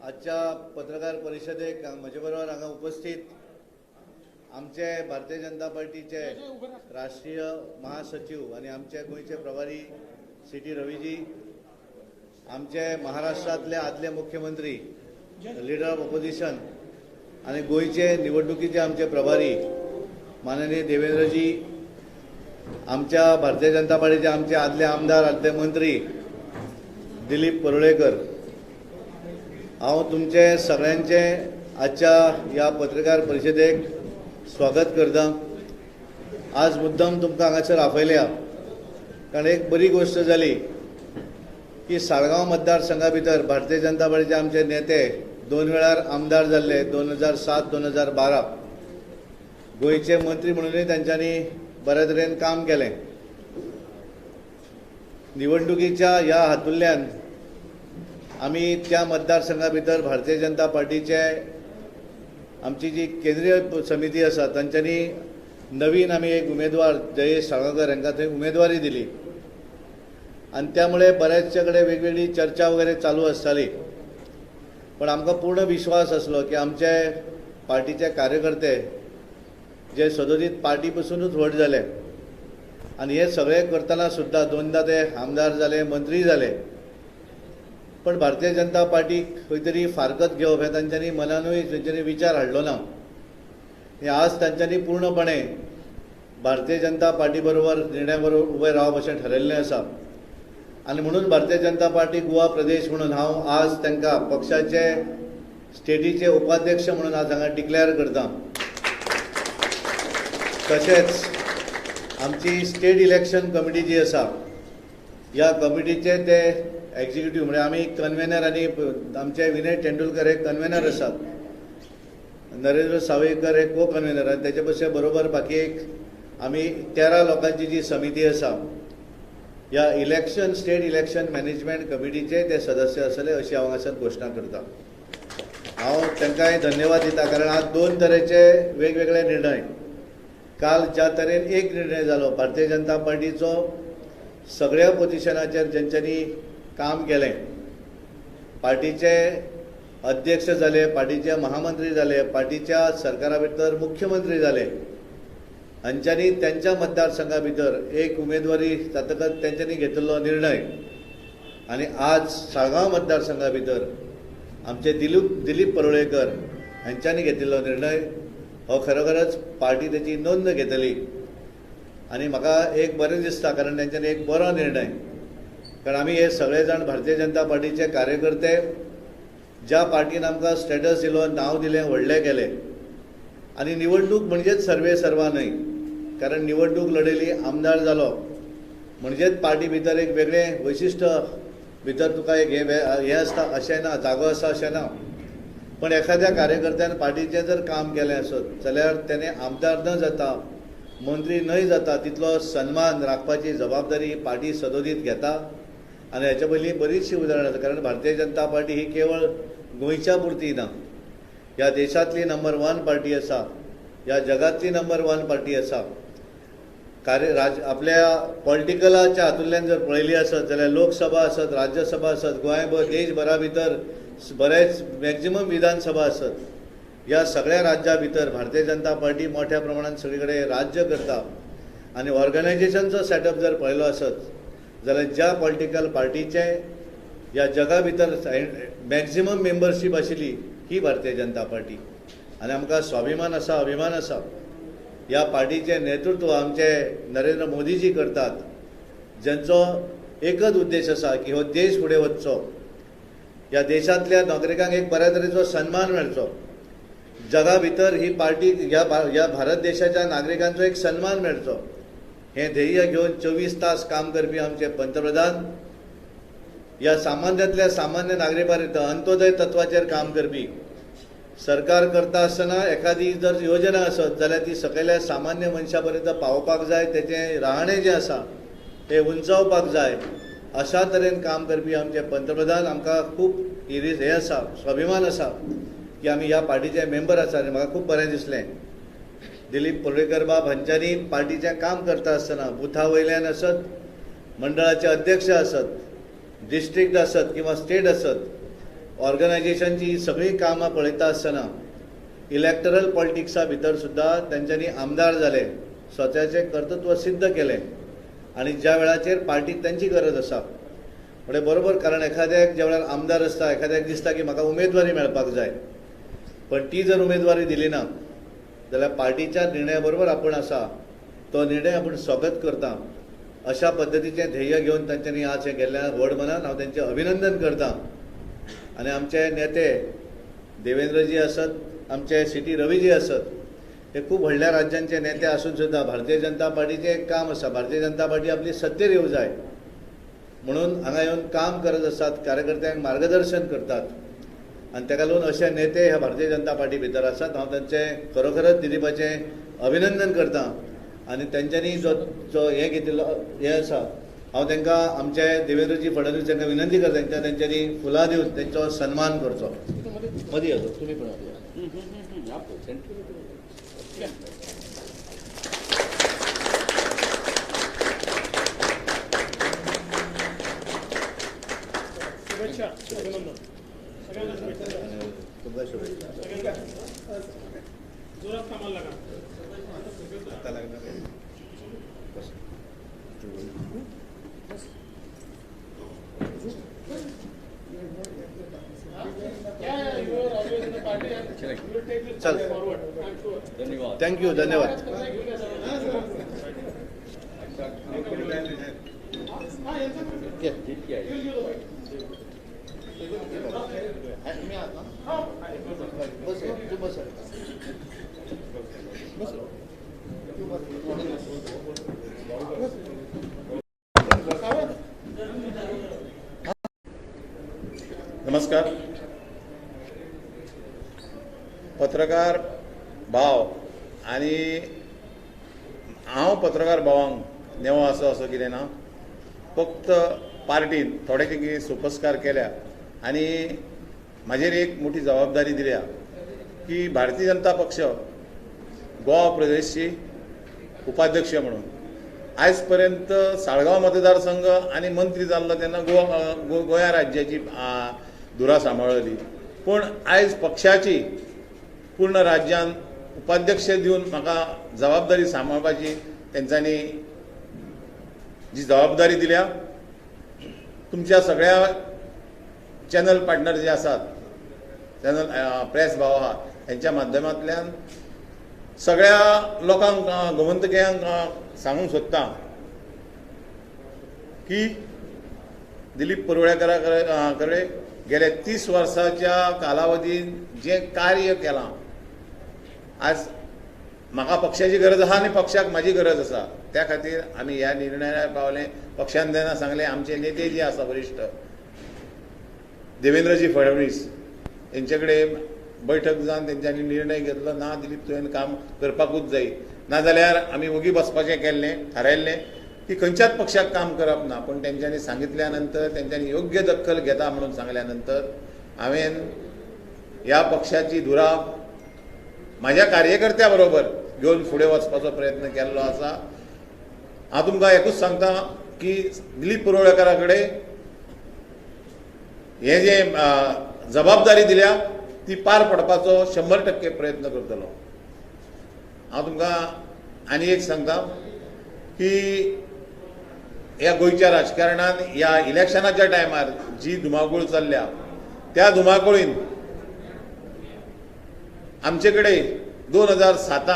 आजच्या पत्रकार परिशदेक म्हजे बरोबर हांगा उपस्थित आमचे भारतीय जनता पार्टीचे राष्ट्रीय महासचिव आणि आमचे गोंयचे प्रभारी सी टी रवीजी, आमचे महाराष्ट्रांतले आदले मुख्यमंत्री लीडर ऑफ ऑपोजिशन आणि गोंयचे निवडणुकीचे आमचे प्रभारी माननीय देवेंद्रजी, आमच्या भारतीय जनता पार्टीचे आमचे आदले आमदार आदले मंत्री दिलीप परुळेकर, हांव तुमचे सगळ्यांचे आजच्या ह्या पत्रकार परिशदेक स्वागत करता. आज मुद्दम तुमकां हांगासर आपयल्या कारण एक बरी गोश्ट जाली की साळगांव मतदारसंघा भितर भारतीय जनता पार्टीचे आमचे नेते दोन वेळार आमदार जाल्ले, 2007 2012 गोंयचे मंत्री म्हणूनय तांच्यांनी बऱ्या तरेन काम केलें. निवडणुकीच्या ह्या हातूंतल्यान आमी त्या मतदारसंघा भितर भारतीय जनता पार्टीचे आमची जी केंद्रीय समिती आसा तांच्यांनी नवीन आमी एक उमेदवार जयेश साळगांवकर हांकां थंय उमेदवारी दिली आनी त्यामुळे बऱ्याचशे कडेन वेगवेगळी चर्चा वगैरे चालू आसताली. पण आमकां पूर्ण विश्वास आसलो की आमचे पार्टीचे कार्यकर्ते जे सदोदीत पार्टी पसुनूच व्हड जाले आनी हे सगळे करतना सुद्दां दोनदा ते आमदार जाले, मंत्री जाले, पण भारतीय जनता पार्टीक खंय तरी फारकत घेवप हें तांच्यांनी मनानूय तांच्यांनी विचार हाडलो ना. आनी आज तांच्यांनी पूर्णपणे भारतीय जनता पार्टी बरोबर निर्णया बरोबर उबें रावप अशें ठरयल्लें आसा आनी म्हणून भारतीय जनता पार्टी गोवा प्रदेश म्हणून हांव आज तांकां पक्षाचे स्टेटीचे उपाध्यक्ष म्हणून आज हांगा डिक्लेअर करता. तशेंच आमची स्टेट इलेक्शन कमिटी जी आसा ह्या कमिटीचे ते एक्झिक्युटीव म्हणजे आमी कन्वेनर आनी आमचे विनय तेंडुलकर हे कन्वेनर आसात, नरेंद्र सावयकर हे को कन्वेनर आनी तेचे पक्षे बरोबर बाकी एक आमी 13 लोकांची जी समिती आसा ह्या इलेक्शन स्टेट इलेक्शन मॅनेजमेंट कमिटीचे ते सदस्य आसले अशी हांव हांगासर घोशणा करता. हांव तांकांय धन्यवाद दिता कारण आज दोन तरेचे वेगवेगळे निर्णय, काल ज्या तरेन एक निर्णय जालो भारतीय जनता पार्टीचो सगळ्या पोजिशनाचेर जेंच्यांनी काम केलें, पार्टीचे अध्यक्ष जाले, पार्टीचे महामंत्री जाले, पार्टीच्या सरकारा भितर मुख्यमंत्री जाले, हांच्यांनी त्यांच्या मतदारसंघा भितर एक उमेदवारी जातकच तेंच्यांनी घेतिल्लो निर्णय आनी आज साळगांव मतदारसंघा भितर आमचे दिलीप परुळेकर हांच्यांनी घेतिल्लो निर्णय हो खरोखरच पार्टी तेची नोंद घेतली आनी म्हाका एक बरें दिसता कारण तेंच्यांनी एक बरो निर्णय, कारण आमी हे सगळे जाण भारतीय जनता पार्टीचे कार्यकर्ते ज्या पार्टीन आमकां स्टेटस दिलो, नांव दिलें, व्हडलें केलें आनी निवडणूक म्हणजेच सर्वे सर्वा न्हय, कारण निवडणूक लढयली आमदार जालो म्हणजेच पार्टी भितर एक वेगळें वैशिश्ट भितर तुका एक हें आसता अशें ना, जागो आसा अशें ना. पण एखाद्या कार्यकर्त्यान पार्टीचें जर काम केलें आसत जाल्यार तेणें आमदार न जाता मंत्री न्हय जाता तितलो सन्मान राखपाची जबाबदारी पार्टी सदोदीत घेता आनी हेच्या पयलीं बरीचशीं उदाहरणां आसा. कारण भारतीय जनता पार्टी ही केवळ गोंयच्या पुरती ना, ह्या देशांतली नंबर 1 पार्टी आसा, ह्या जगांतली नंबर 1 पार्टी आसा. आपल्या पॉलिटिकलाच्या हातूंतल्यान जर पळयली आसत जाल्यार लोकसभा आसत, राज्यसभा आसत, गोंयभर देशभरा भितर बरेच मॅक्झिमम विधानसभा आसत, ह्या सगळ्या राज्या भितर भारतीय जनता पार्टी मोठ्या प्रमाणात सगळे कडेन राज्य करता आनी ऑर्गनायझेशनचो सेटअप जर पळयलो आसत जाल्यार ज्या पॉलिटिकल पार्टीचे ह्या जगा भितर मॅक्झिमम मेंबरशीप आशिल्ली ही भारतीय जनता पार्टी आनी आमकां स्वाभिमान आसा, अभिमान आसा. ह्या पार्टीचें नेतृत्व आमचे नरेंद्र मोदीजी करतात, ज्यांचो एकच उद्देश आसा की हो देश फुडें वचचो, ह्या देशांतल्या नागरिकांक एक बऱ्या तरेचो सन्मान मेळचो, जगा भितर ही पार्टी ह्या भारत देशाच्या नागरिकांचो एक सन्मान मेळचो हें ध्येय घेवन 24 तास काम करपी आमचे पंतप्रधान ह्या सामान्यांतल्या सामान्य नागरिकां अंत्योदय तत्वाचेर काम करपी सरकार करता आसतना एखादी जर योजना आसत जाल्यार ती सकयल्या सामान्य मनशा पर्यंत पावोवपाक जाय, तेचें राहणें जें आसा तें उंचावपाक जाय, अशा तरेन काम करपी आमचे पंतप्रधान आमकां खूब हें आसा, स्वाभिमान आसा की आमी ह्या पार्टीचे मेंबर आसा आनी म्हाका खूब बरें दिसलें दिलीप परुळेकर बाब हांच्यांनी पार्टीचें काम करता आसतना बुथा वयल्यान आसत, मंडळाचे अध्यक्ष आसत, डिस्ट्रिक्ट आसत किंवा स्टेट आसत, ऑर्गनायझेशनची सगळीं कामां पळयता आसतना इलेक्टरल पॉलिटिक्सा भितर सुद्दां तेंच्यांनी आमदार जाले, स्वताचें कर्तृत्व सिद्ध केलें आनी ज्या वेळाचेर पार्टीक तेंची गरज आसा म्हणजे बरोबर, कारण एखाद्याक ज्या वेळार आमदार आसता एखाद्याक दिसता की म्हाका उमेदवारी मेळपाक जाय, पण ती जर उमेदवारी दिली ना जाल्यार पार्टीच्या निर्णया बरोबर आपूण आसा तो निर्णय आपूण स्वागत करता अशा पद्दतीचें ध्येय घेवन तांच्यांनी आज हें केल्ल्यान व्हड मनान हांव तेंचें अभिनंदन करता। आनी आमचे नेते देवेंद्रजी आसत, आमचे सी.टी. रवीजी आसत, हे खूब व्हडल्या राज्यांचे नेते आसून सुद्दां भारतीय जनता पार्टीचें एक काम आसा, भारतीय जनता पार्टी आपली सत्तेर येवं जाय म्हणून हांगा येवन काम करत आसात, कार्यकर्त्यांक मार्गदर्शन करतात आनी ताका लागून अशे नेते ह्या भारतीय जनता पार्टी भितर आसात। हांव तांचें खरोखरच दिलीपाचें अभिनंदन करता आनी तेंच्यांनी जो जो हें घेतिल्लो हें आसा हांव तांकां आमचे देवेंद्रजी फडणवीस तांकां विनंती करता तेंच्यांनी फुलां दिवन तेंचो सन्मान करचो। मदीं येतो तुमी पण तुमकां शुभेच्छा। चल, thank you, धन्यवाद। नमस्कार पत्रकार भाव, आनी हांव पत्रकार भावांक नेवो आसा असो कितें ना, फक्त पार्टीन थोडे कितें सोपस्कार केल्या आनी म्हाजेर एक मोठी जबाबदारी दिल्या की भारतीय जनता पक्ष गोवा प्रदेशची उपाध्यक्ष म्हणून आयज पर्यंत साळगांव मतदारसंघ आनी मंत्री जाल्लो तेन्ना गोवा गोंया राज्याची धुरा सांबाळली, पूण आयज पक्षाची पूर्ण राज्यान उपाध्यक्ष दिवन म्हाका जबाबदारी सांबाळपाची तेंच्यांनी जी जबाबदारी दिल्या, तुमच्या सगळ्या चॅनल पार्टनर जे आसात, चॅनल प्रेस भाव आहा तेंच्या माध्यमांतल्यान सगळ्या लोकांक गोमंतकेयांक सांगूंक सोदता की दिलीप परुळेकरा कडेन गेल्या 30 वर्साच्या कालावधीन जें कार्य केलां, आज म्हाका पक्षाची गरज आहा आनी पक्षाक म्हाजी गरज आसा, त्या खातीर आमी ह्या निर्णयार पावले। पक्षान जेन्ना सांगलें, आमचे नेते जे आसा वरिश्ठ देवेंद्रजी फडणवीस हेंचे कडेन बैठक जावन तेंच्यांनी निर्णय घेतलो ना दिलीप तुवें काम करपाकूच जाय, नाजाल्यार आमी ओगी बसपाचें केल्लें थारायल्लें की खंयच्याच पक्षाक काम करप ना, पूण तेंच्यांनी सांगितल्या नंतर तेंच्यांनी योग्य दखल घेता म्हणून सांगल्या नंतर हांवें ह्या पक्षाची धुरा म्हाज्या कार्यकर्त्या बरोबर घेवन फुडें वचपाचो प्रयत्न केल्लो आसा। हांव तुमकां एकूच सांगता की दिलीप परुळेकरा कडेन हे जे जबाबदारी दिल्या ती पार पडपाचो 100% प्रयत्न करतलो। हांव तुमकां आनी एक सांगता की ह्या गोंयच्या राजकारणान ह्या इलेक्शनाच्या टायमार जी धुमाकूळ चल्ल्या त्या धुमाकुळीन आमचे कडेन 2007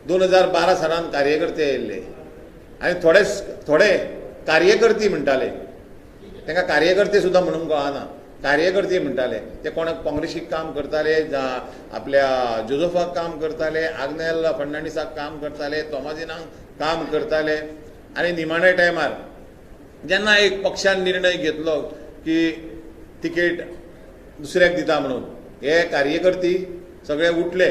2012 सालान कार्यकर्ते आयिल्ले आनी थोडे थोडे कार्यकर्ते म्हणटाले, तांकां कार्यकर्ते सुद्दां म्हणूंक कळना, कार्यकर्ते म्हणटाले ते कोणाक काँग्रेसीक काम करताले, आपल्या जोजोफाक काम करताले, आग्नेल फर्नांडीसाक काम करताले, तोमाजिनाक काम करताले। आनी निमाण्या टायमार जेन्ना एक पक्षान निर्णय घेतलो की तिकेट दुसऱ्याक दिता म्हणून, हे कार्यकर्ते सगळे उठले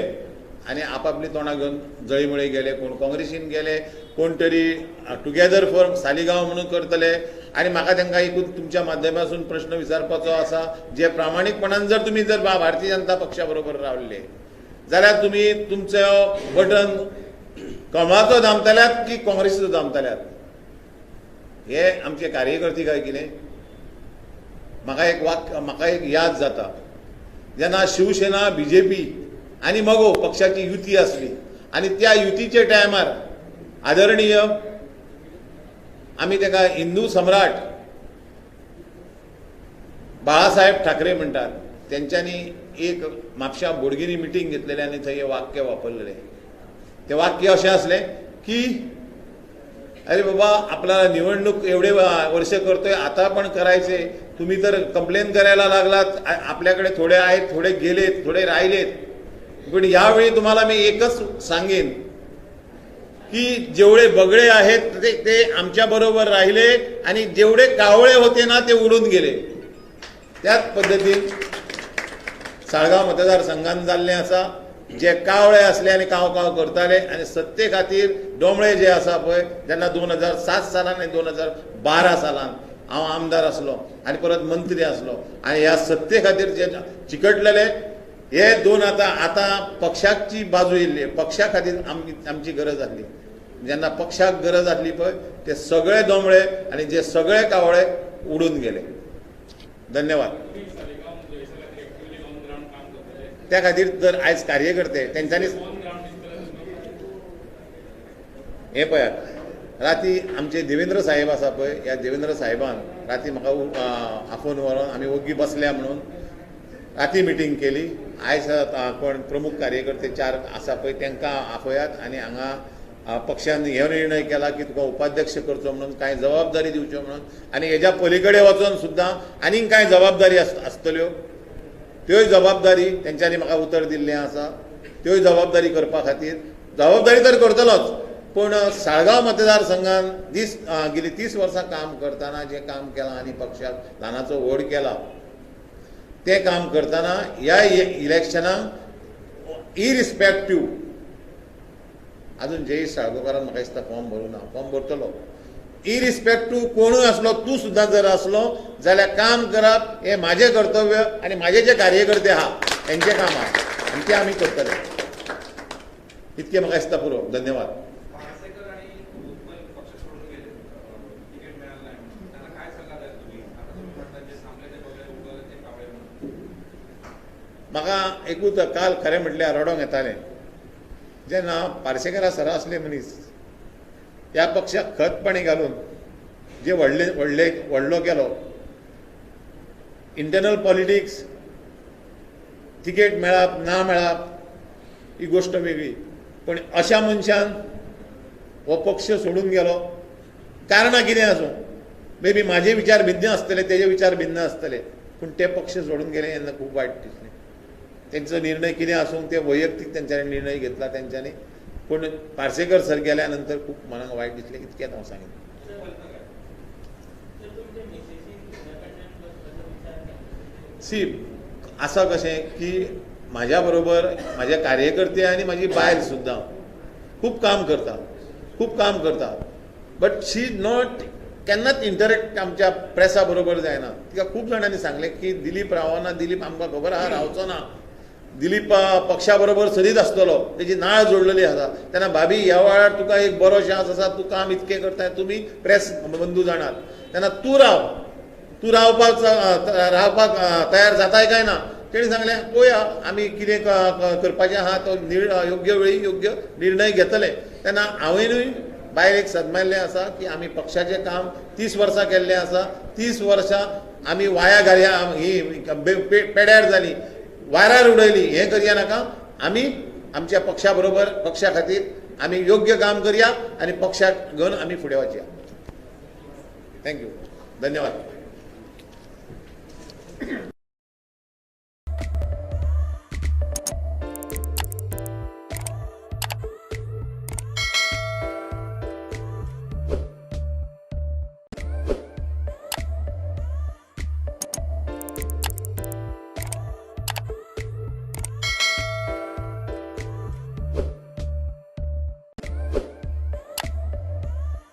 आनी आपापली तोंडां घेवन जळीमळी गेले, कोण काँग्रेसीन गेले, कोण तरी टुगेदर फॉर सालिगांव म्हणून करतले। आनी म्हाका तांकां एकूच तुमच्या माध्यमासून प्रश्न विचारपाचो आसा, जे प्रामाणीकपणान जर तुमी जर भारतीय जनता पक्षा बरोबर रावले जाल्यार तुमी तुमचो बटन कमळाचो दामतल्यात की काँग्रेसीचो दामतल्यात? हे आमचे कार्यकर्ते काय कितें म्हाका एक वाक्य, म्हाका एक याद जाता, जेन्ना शिवसेना बीजेपी आनी मगो पक्षाची युती आसली आनी त्या युतीच्या टायमार आदरणीय आमी ताका हिंदू सम्राट बाळासाहेब ठाकरे म्हणटात, तेंच्यांनी एक म्हापश्यां बोडगिनी मिटींग घेतलेली आनी थंय हें वाक्य वापरलेलें. तें वाक्य अशें आसलें की अरे बाबा आपल्याला निवडणूक एवढे वर्ष करतोय, आता पण करायचे, तुम्ही तर कंप्लेन करायला लागलात, आपल्याकडे थोडे आहेत, थोडे गेलेत, थोडे राहिलेत, पण यावेळी तुम्हाला मी एकच सांगेन की जेवढे बगळे आहेत ते आमच्या बरोबर राहिले आणि जेवढे कावळे होते ना ते उडून गेले. त्याच पद्धतीन साळगांव मतदारसंघान जाल्लें आसा, जे कावळे आसले आनी काव काव करताले आनी सत्ते खातीर डोमळे जे आसा पळय, जेन्ना 2007 सालान आनी 2012 सालान हांव आमदार आसलो आनी परत मंत्री आसलो आनी ह्या सत्ते खातीर जे चिकटलेले हे दोन आतां आतां पक्षाची बाजू येयल्ली, पक्षा खातीर आमची गरज आसली. जेन्ना पक्षाक गरज आसली पळय ते सगळे दोमळे आनी जे सगळे कावळे उडून गेले. धन्यवाद. त्या खातीर जर आयज कार्यकर्ते तेंच्यांनी हें पळयात, राती आमचे देवेंद्र साहेब आसा पळय, ह्या देवेंद्र साहेबान राती म्हाका आफोवन व्हरोन आमी ओग्गी बसल्या म्हणून राती मिटींग केली. आयज कोण प्रमुख कार्यकर्ते 4 आसा पळय तांकां आफयात आनी हांगा पक्षान हे निर्णय केला की तुका उपाध्यक्ष करचो म्हणून, कांय जबाबदारी दिवच्यो म्हणून, आनी हेज्या पलीकडे वचोन सुद्दां आनीक कांय जबाबदारी आसतल्यो, त्योय जबाबदारी तेंच्यांनी म्हाका उतर दिल्लें आसा, त्योय जबाबदारी करपा खातीर जबाबदारी तर करतलोच, पूण साळगांव मतदारसंघान गेली 30 वर्सां काम करतना जें काम केलां आनी पक्षाक ल्हानाचो व्हड केला तें काम करतना ह्या इलेक्शनाक इरिस्पेक्टीव अजून जयेश साळगांवकारान म्हाका दिसता फॉर्म भरूं ना, फॉर्म भरतलो, इरिस्पेक्टीव कोणूय आसलो, तूं सुद्दां जर आसलो जाल्यार काम करप हें म्हाजें कर्तव्य आनी म्हाजे जे कार्यकर्ते आहा तेंचें काम आहा आनी तें आमी करतले. इतकें म्हाका दिसता पुरो. धन्यवाद. म्हाका एकूच काल खरें म्हटल्यार रडोंक येतालें जेन्ना पार्सेकारा सरा आसले मनीस ह्या पक्षाक खत पाणी घालून जे व्हडले व्हडले व्हडलो केलो, इंटरनल पॉलिटिक्स, तिकेट मेळप ना मेळप ही गोश्ट वेगळी, पण अशा मनशान हो पक्ष सोडून गेलो. कारणां कितें आसूं, मे बी म्हाजे विचार भिन्न आसतले, तेजे विचार भिन्न आसतले, पूण ते पक्ष सोडून गेले तेन्ना खूब वायट दिसलें. तेंचो निर्णय कितें आसूं ते वैयक्तीक तेंच्यांनी निर्णय घेतला तेंच्यांनी, पूण पार्सेकर सर गेल्या नंतर खूब मनाक वायट दिसलें. इतकेंच हांव सांगीन. सी आसा कशें की म्हाज्या बरोबर म्हाजे कार्यकर्ते आनी म्हाजी बायल सुद्दां खूब काम करता, खूब काम करता, बट she not केन्नाच इंटरेक्ट आमच्या प्रेसा बरोबर जायना. तिका खूब जाणांनी सांगलें की दिलीप रावना, दिलीप आमकां खबर आहा रावचो ना, दिलीप पक्षा बरोबर सदींच आसतलो, तेजी नाळ जोडलेली आसा. तेन्ना भाभी ह्या वेळार तुका एक बरो चान्स आसा, तूं काम इतकें करताय, तुमी प्रेस बंधू जाणात, तेन्ना तूं राव, तूं रावपाक रावपाक तयार जाताय काय ना. तेणी सांगलें पळोवया आमी कितें करपाचें आहा तो योग्य वेळी योग्य निर्णय घेतले. तेन्ना हांवेनूय बायलेक सदमायल्लें आसा की आमी पक्षाचें काम 30 वर्सां केल्लें आसा, 30 वर्सां आमी वाया घालया, ही पेड्यार जाली, वाऱ्यार उडयली, हें करया नाका, आमी आमच्या पक्षा बरोबर पक्षा खातीर आमी योग्य काम करया आनी पक्षाक घेवन आमी फुडें वचया. Thank you, धन्यवाद.